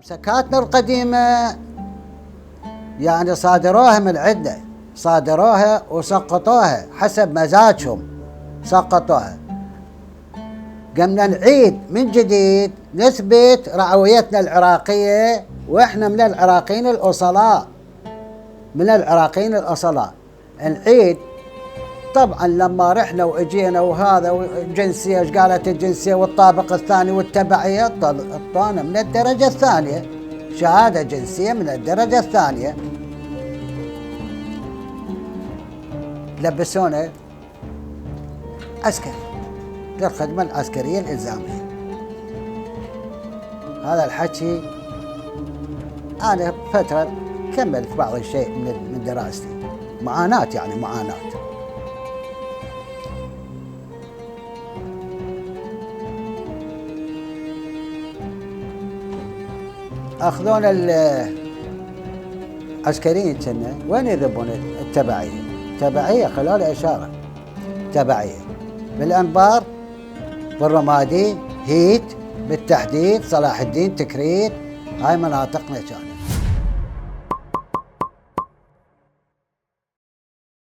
مسكاتنا القديمة يعني صادروها من عندنا، صادروها وسقطوها حسب مزاجهم، سقطوها. قمنا نعيد من جديد نثبت رعويتنا العراقية، واحنا من العراقيين الأصلاء، من العراقيين الأصلاء نعيد. طبعا لما رحنا واجينا وهذا والجنسية، ايش قالت الجنسية والطابق الثاني والتبعية، اعطانا من الدرجة الثانية شهادة جنسية من الدرجة الثانية، لبسونا عسكري للخدمة العسكرية الإلزامية. هذا الحكي أنا فترة كملت بعض الشيء من دراستي، معاناة يعني معاناة. أخذون العسكريين كنا وين يذبون التبعية؟ تبعية خلال إشارة تبعية بالأنبار، بالرمادي، هيت بالتحديد، صلاح الدين، تكريت، هاي مناطقنا كانت.